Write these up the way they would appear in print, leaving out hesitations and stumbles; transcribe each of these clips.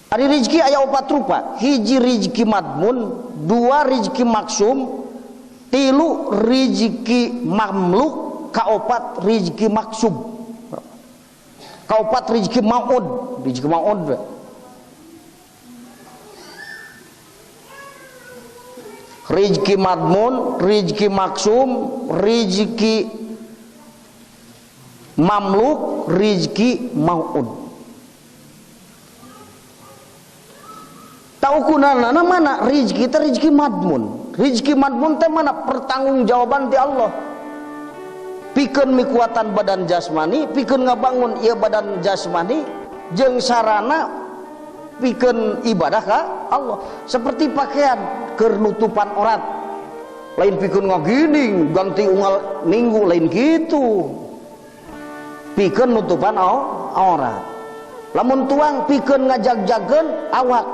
Ari rizki aya opat rupa, hiji rizki madmun, dua rizki maksum, tilu rizki mamluk, kaopat rizki maksub, kaopat rizki maud, rizki maud. Rizki madmun, rizki maksum, rizki mamluk, rizki maud. Taukunana mana rizki teh rizki madmun. Rizki madmun teh mana pertanggungjawaban ti Allah. Pikeun mikuatan badan jasmani, pikeun ngabangun ieu badan jasmani jeung sarana pikeun ibadah ka Allah. Seperti pakaian keur nutupan orat. Lain pikeun ngagining ganti unggal minggu lain kitu. Pikeun nutupan aurat. Lamun tuang pikeun ngajag-jagkeun awak,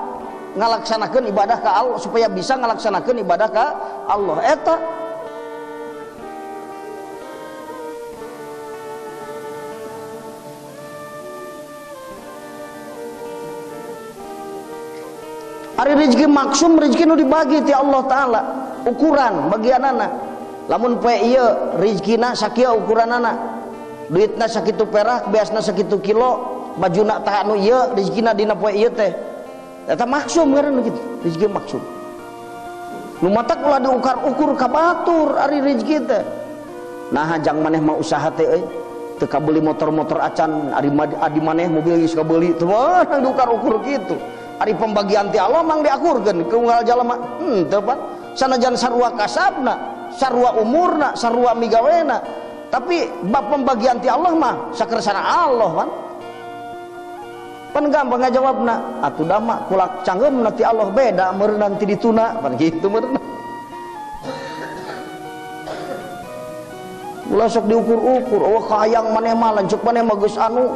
ngalaksanakeun ibadah ka Allah supaya bisa ngalaksanakeun ibadah ka Allah. Eta ari rezeki maksum, rezeki nu dibagi ti Allah Ta'ala ukuran bagianana. Lamun poe ieu rezekina sakieu ukuranana, duitna sakitu perak, beasna sakitu kilo, bajuna tah anu ieu rezekina dina poe ieu teh. Eta maksum ngaranna kitu, rezeki maksum. Nu matak ulah diukar-ukur ka batur ari rezeki teh. Nah jang maneh mah usaha teh euy, teu kabeuli motor-motor acan, ari adi maneh mobil geus kabeuli, teu meunang diukar-ukur kitu. Ari pembagian ti Allah mang diakurkeun ke unggal jalma. Teu pan. Sanajan sarua kasabna, sarua umurna, sarua migawena, tapi bab pembagian ti Allah mah sakersana Allah pan. Pan gampang ngajawabna, atuh da mah kulak canggeumna ti Allah beda meureun ti dituna, pan kitu meureun. Ulah sok diukur-ukur, oh kahayang maneh mah lanceuk maneh mah geus anu.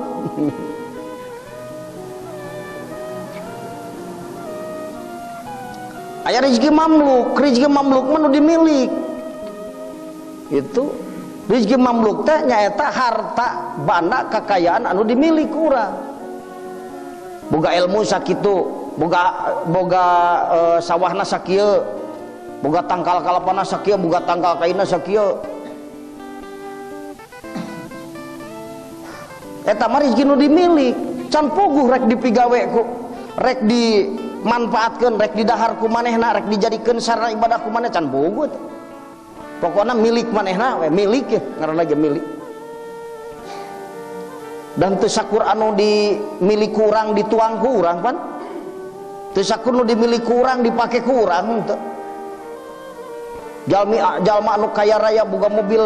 Aya rezeki mamluk mah nu dimilik. Itu rezeki mamluk teh nyaeta harta banda kekayaan anu dimilik urang. Boga ilmu sakitu, boga sawahna sakieu, boga tangkal kalapana sakieu, boga tangkal kaina sakieu. Eta mah rezeki nu dimilik, can puguh rek dipigawe ku, rek dimanfaatkeun, rek didahar ku manehna, rek dijadikeun sarana ibadah ku manehna, can puguh. Pokona milik manehna we, milik ya, ngaranna ge milik. Dan teu sakur anu dimilik ku urang dituang ku urang pan. Teu sakur nu dimilik ku urang dipake ku urang teu. Jalma anu kaya raya boga mobil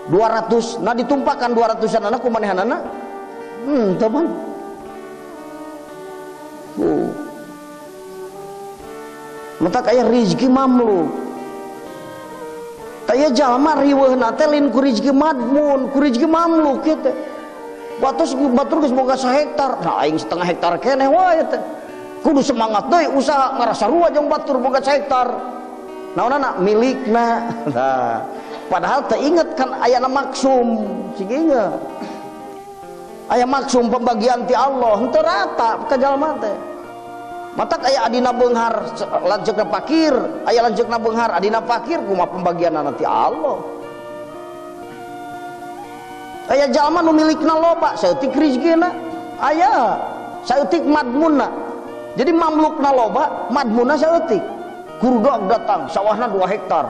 200, nah ditumpakan 200-an anak ku manehanana. Teu pan. Matak aya rezeki mamluk. Taya jalma riweuhna teh lain ku rezeki madmun, ku rezeki mamluk kieu teh. Batus batur geus boga sahektar, nah aing setengah hektar keneh wae teh. Kudu semangat deui usaha ngarasa rua jeung batur boga sahektar. Naonana milikna. Nah, padahal teu inget kan ayana maksum, sing inget. Aya maksum pembagian ti Allah henteu rata ka jalma teh. Matak aya adina beunghar lanceukna fakir, aya lanceukna beunghar adina fakir, kumaha pembagianna ti Allah. Aya jalma nu milikna loba, saeutik rezekina, aya saeutik madmunna. Jadi mamlukna loba, madmunna saeutik. Kurudak datang, sawahna 2 hektar.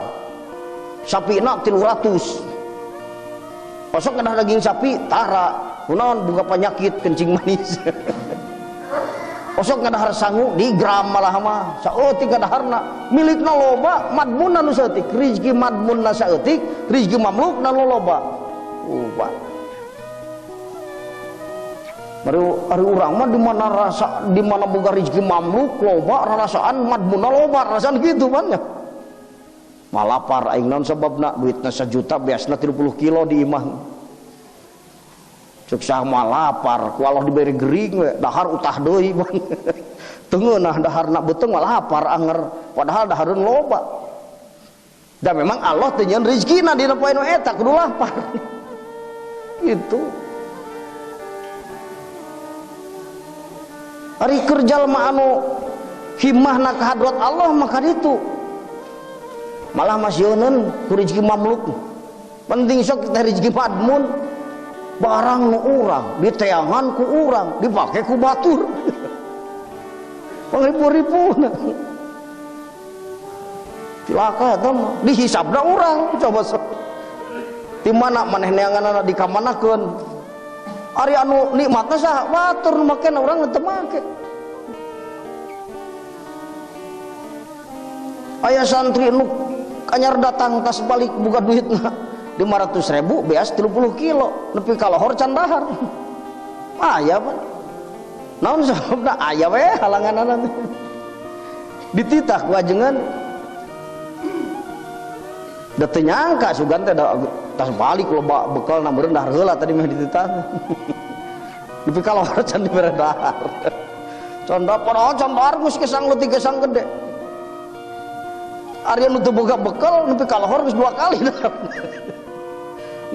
Sapina 300. Osok ngedah daging sapi tara, kunaon boga penyakit kencing manis. Osok ngadahar sangu di gram malah mah saeutik ngadaharna, milikna loba, madmunna nu saeutik. Rezeki madmunna saeutik, rezeki mamlukna loba. Pak. Baru ari urang mah di mana rasa di mana boga rezeki mamluk loba rarasaan madmunna loba rasaan kitu pan nya. Malapar aing naon sababna duitna 1 juta beasna 30 kilo di imah. Cek sah malapar ku Allah diberi gering we dahar utah deui pan. Teu ngeunah daharna beuteung malapar anger padahal dahareun loba. Da memang Allah teu nyeun rezekina dina poe nu eta kudu lapar. Itu. Ari keur jalma anu himmahna ka hadrat Allah maka ditu malah masieun ku rezeki mamluk. Penting sok kita rezeki madmun, barang nu urang diteangan ku urang dipake ku batur. Pangribu-ribu cilaka eta mah dihisabna urang coba sok. Di mana maneh neanganna dikamanakeun. Ari anu nikmatna saha batur nu make urang teu make. Aya santri nu anyar datang tas balik buka duitna 500.000 beas 30 kilo nepi ka lohor can dahar. Aya pan. Naon sababna aya we halanganana. Dititah ku ajengan. Da teu nyangka sugan teh tas balik loba bekalna meureun dahar heula tadi mah dititah. Nepi ka lohor can dibere dahar. Can dahar, can dahar geus kesang leutik kesang gede. Ari nu teu boga bekal nepi ka lohor geus 2 kali.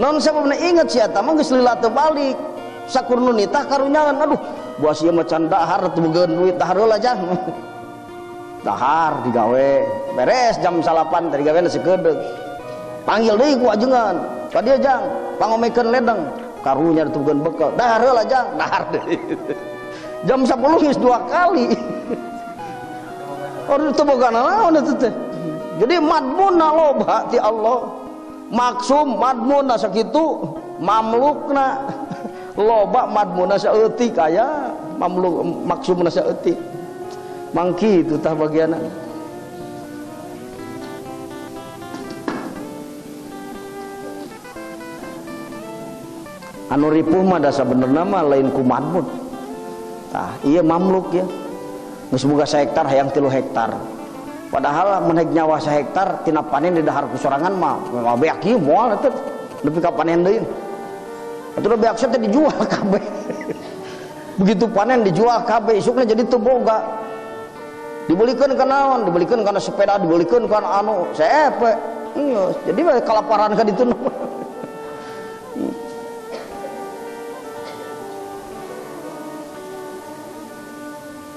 Naon sababna inget si eta mah geus lila teu balik. Sakur nu nitah karunyangan aduh buah ieu mah can dahar teu boga duit dahar heula jang. Dahar digawe beres jam 9 tadi gawe sekedeung. Panggil deui ku ajengan. Ka dieu jang pangomekeun ledeng karunya teu boga bekal. Dahar heula jang dahar deui. Jam 10 geus 2 kali. Aduh teu boga naon eta teh. Jadi madmunna loba ti Allah. Maksum madmunna sakitu, mamlukna loba madmunna saeutik aya, mamluk maksumna saeutik. Mangki itu tah bagianna. Anu ripuh mah da sabenerna mah lain ku madmun. Tah ieu mamluk ya. Geus boga sahektar hayang 3 hektar. Padahal mun hek nyawa sahektar tina panen di dahar ku sorangan mah beak ieu moal eta nepi ka panen deui. Atuh beak teh dijual kabeh. Begitu panen dijual kabeh isukna jadi teu boga. Dibelikeun ka naon? Dibelikeun kana sepeda, dibelikeun kana anu seepe. Geus jadi kalaparan ka ditu.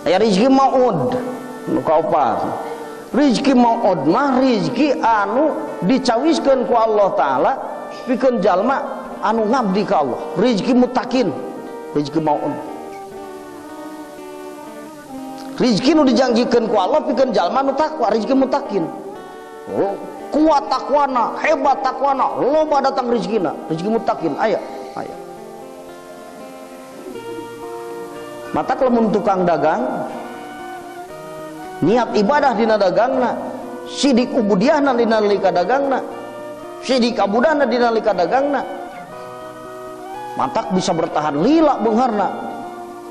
Aya rezeki maud nu kaopat. Rizki maud mah rizki anu dicawiskeun ku Allah Ta'ala pikeun jalma anu ngabdi ka Allah. Rizki mutakin, rizki maud. Rizki nu dijanjikeun ku Allah pikeun jalma anu takwa, rizki mutakin. Kuat takwana, hebat takwana, loba datang rizkina, rizki mutakin aya, aya. Matak lamun tukang dagang niat ibadah dina dagangna, sidik ubudiahna dina nalika dagangna, sidik abudahna dina nalika dagangna, matak bisa bertahan lila beungharna,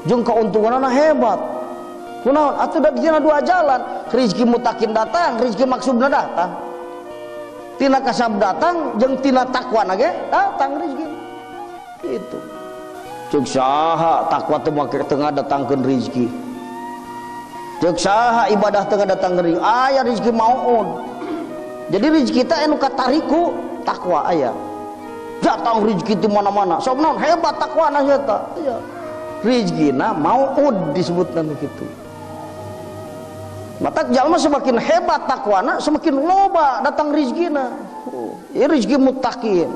jeung kauntunganna hebat. Kunaon? Atuh da dina dua jalan, rezeki mutakin datang, rezeki maksudna datang. Tina kasab datang jeung tina takwana ge datang rezeki. Gitu. Ceuk saha takwa teu make tengah datangkeun rezeki. Ceuk saha ibadah tengah datang rezeki, aya rezeki maun. Jadi rezeki kita anu katariku takwa aya. Datang rezeki di mana-mana. Sok naon hebat takwana eta. Aya. Rezekina maud disebutna kitu. Matak jalma semakin hebat takwana, semakin loba datang rezekina. Oh, ieu rezeki mutakin.